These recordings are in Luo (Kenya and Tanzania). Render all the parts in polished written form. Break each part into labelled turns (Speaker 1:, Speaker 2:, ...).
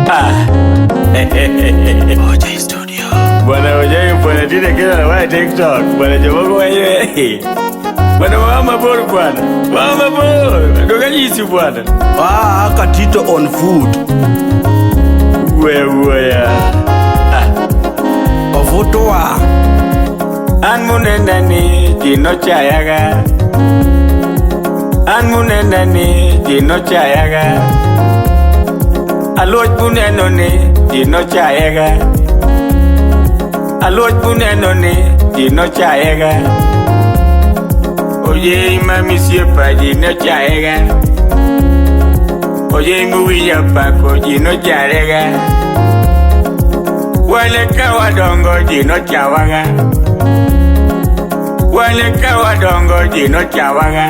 Speaker 1: Ah.
Speaker 2: OJ Studio.
Speaker 1: Bwana Ojai, bwana tinde kila na waya TikTok. Bwana jomoko waye. Bwana mama bor bwana. Mama bor. Doga nyisi bwana.
Speaker 2: Ah, Katito on foot.
Speaker 1: Wewe ya.
Speaker 2: Ovutowa.
Speaker 1: An munenda ni ji nochayaga. An munenda ni ji nochayaga. Aluoch muneno ni ji nochayaga. Aluoch muneno ni ji nochayaga. Oye mami siepa ji nochayaga. Oye muwinjo pako ji nocharega. Wale ka wadongo ji nochawaga. Wale ka wadongo ji nochawaga.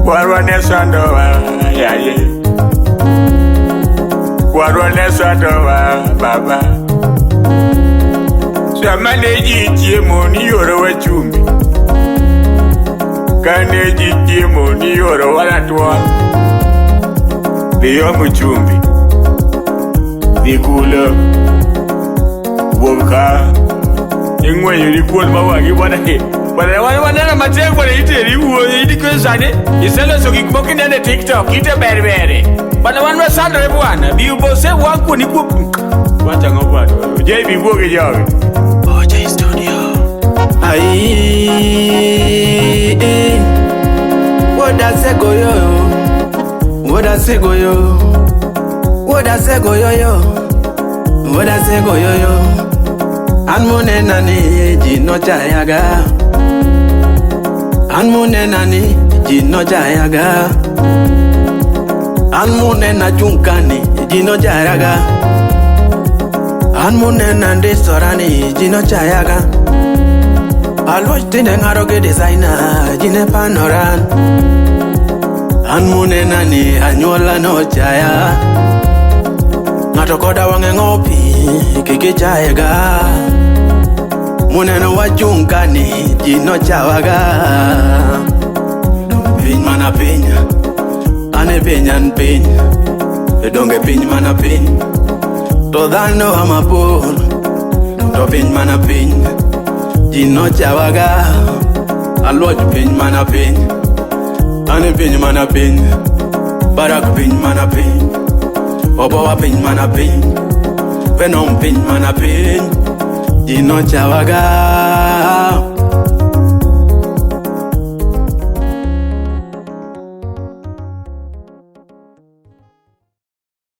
Speaker 1: Kwarwa ne sandowa yaye. Kwarwa ne sandowa baba. Sama ne ji chiemo ni iorowa chumbi. Kane ji chiemo ni iorowa ratuon. Dhi omo chumbi. Dhi kulo. Wuog ka. Ing'weyo ni kuon ma wang'i bwana. Bwana waneno matek bwana iteri iwuoyo indiko sani iseloso gik moko ineno e TikTok ite ber bere. Bwana wan wasandore bwana. Bi ubose wang' kuon ikuo. Wacha ang'o bwana. JB wuo gi jogi.
Speaker 2: OJ Studio. Ai, Woda segoyo, woda segoyo, woda segoyo, woda segoyo. An munena ni ji nochayaga. An munena ni ji nochayaga. An munena chunkani ji nocharaga. An munena ndisorani ji nochayaga. Aluoch tinde ng'aro gi designer ji ne panoran. An munena ni anyuola nochaya. Ng'ato koda wang'e ng'opi kik ichayega. Muneno wachung' kani ji nochawaga. Piny mana piny, an e piny an piny. Donge piny mana piny. To dhano a mabor, to piny mana piny. Ji nochawaga, aluoch piny mana piny. An e piny mana piny, barak piny mana piny. Obowa piny mana piny, Venom piny mana piny. Ji nochawaga.